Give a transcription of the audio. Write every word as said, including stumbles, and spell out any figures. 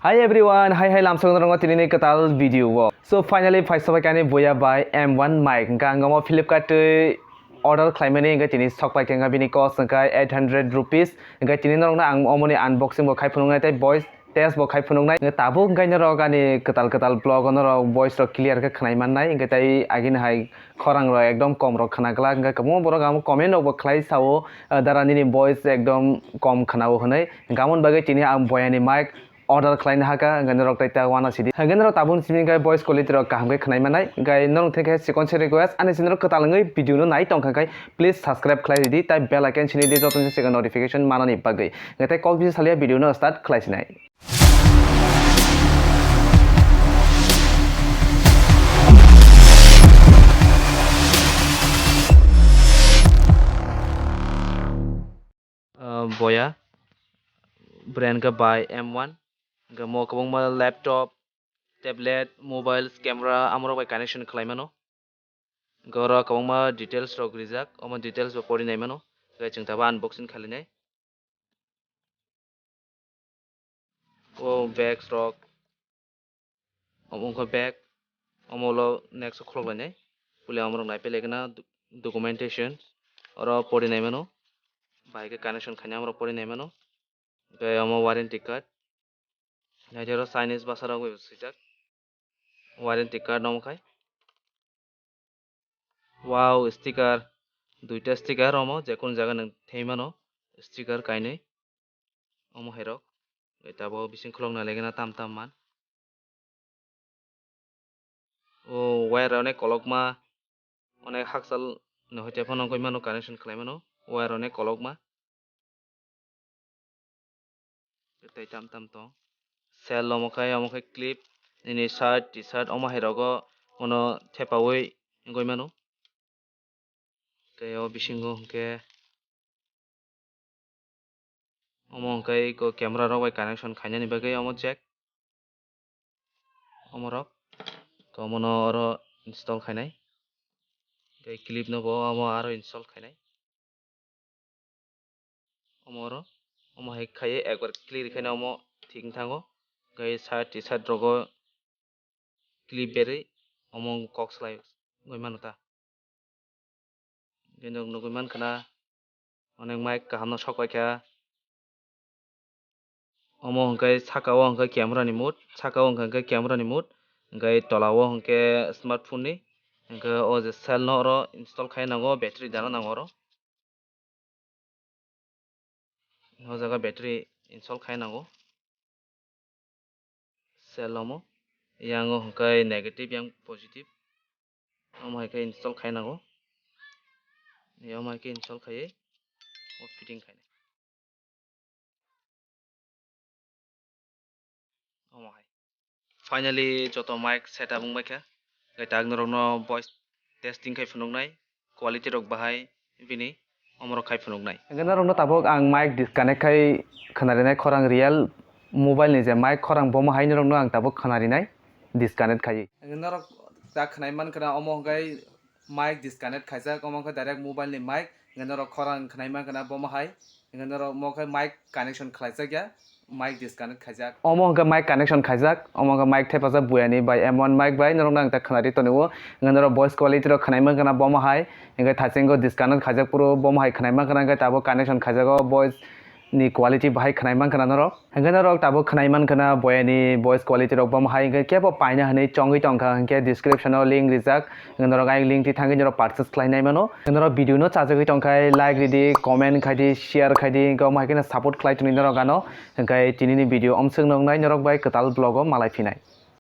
Hi everyone, hi hi lamsok norok tini ni kwtal video o. So finally phaisa bai kani boya bai M one mic. Hwnkhe ang omo Flipkart twi order khlaimani hwnkhe tini sok pai khe wngkha bini cost hwnkhe eight hundred rupees. Hwnkhe tini norokno ang omoni unboxing bo khai phunuknai tei voice test bo khai phunuknai. Hwnkhe tabuk hwnkhe norok ani kwtal kwtal vlog o norok voice rok clear khe khwnai mannai. Hwnkhe tei agini hai khorang rok ekdom kom rok khna glak. Hwnkhe kwbangma borok ang comment rok bo khlai sao, "Dara nini voice ekdom kom khwnao," hwnwi. Hwnkhe amoni bagwi tini ang boyani mic order khlaina hakha, hwnkhe norok tei ta uana sidi. Hwnkhe norok tabuk simi khe voice quality rok kaham khe khwnai mannai. Hwnkhe norok thengkhe chikon se request, ani channel kwtal wngwi video no nai tongkha khe please subscribe khlai ridi, tai bell icon sini di joto ni second notification manani bagwi. Hwnkhe tei kok bisi salia video no start khlai sinai. Ah, boya brand khe bai M one, hwnkhe mo kwbangma laptop, tablet, mobiles, camera amorok bai connection khlai mano. Hwnkhe oro kwbangma details rok rijak, omo details bo pori nai mano. Hwnkhe chwng tabuk unboxing khalinai. O bags rok, omo wngkha bag, omo ulo next o khulok lainai. Pule amorok naipe lekna documentation, oro pori nai mano. Bahai khe connection khaina amorok pori nai mano. Hwnkhe omo warranty card. Naidi oro Chinese bwsarok bai swijak. Warranty card omo khai. Wow, sticker. Duita sticker omo, je kono jaga nwng thei mano. Sticker kainwi. Omo hai rok. Tabuk bising khulok nai lekna tam tam man. O wire onek kolokma, onek hakchal no hoite phano wngwi mano, connection khlai mano wire onek kolokma. Tei tam tam tong. Sel omo khai, omo khai clip, nini shirt, t-shirt omo hai rogo uno thepaui wngwi mano. Tei o bisingo hwnkhe omo hwnkhe eko camera rok bai connection khainani bagwi omo jack. Omorok omono oro install khainai. Tei clip no bo omo aro install khainai. Omo oro, omo hai khaiwi ekbar clear khaina omo thik wng thango. Tei side, t-shirt rogo clip berwi omo kok slai wngwi mano ta. Bini ulo nugwi mankha na onek mic kaham no sok paikha. Omo hwnkhe saka o hwnkhe camera ni mode, saka o hwnkhe camera ni mode, hwnkhe tola o hwnkhe smartphone ni, hwnkhe o je cell no oro install khai nango, battery dana nango oro. O jaga battery install khai nango. Cell omo. Yang o hwnkhe negative, yang positive. Omo hai khe install khai nango. Omo hai khe install khaiwi o fitting khainai. Omo hai. Finally, joto mic setup wngbaikha. Hwnkhe tak norokno voice testing khai phunuknai, quality rok bahai bini omorok khai phunuknai. Hwnkhe norokno tabuk ang mic disconnect khai khwnarinai, khorang real mobile ni je mic khorang bomo hai norokno ang tabuk khwnarinai disconnect khaiwi. Hwnkhe norok ta khwnai mankha na omo hwnkhe mic disconnect khaijak, omo wngkha direct mobile ni mic, hwnkhe norok khorang khwnai mankha na bomo hai, hwnkhe norok omo khe mic connection khlaijak ya, mic disconnect khaijak. Omo hwnkhe mic connection khaijak, omo hwnkhe mic thepajak buyani bai M one mic bai, norokno ang ta khwnari tonwi o, hwnkhe norok voice quality rok khwnai mankha na bomo hai, hwnkhe thachingo disconnect khaijak phuru bomo hai khwnai mankha na, hwnkhe tabuk connection khaijago voice ni quality bahai khwnai mankha na norok. Hwnkhe norok tabuk khwnai mankha na boyani voice quality rok bomo hai hwnkhe kebo paina hwnwi chongwi tongkha, hwnkhe description o link rijak, hwnkhe norok ayang link twi thangwi norok purchase khlainai mano. Hwnkhe norok video no chajagwi tongkhai like ridi, comment khaidi, share khaidi, hwnkhe omo hai kheno support khlai tongdi norok ano. Hwnkhe tini ni video omswk nuknai norok bai kwtal vlog o malai phinai.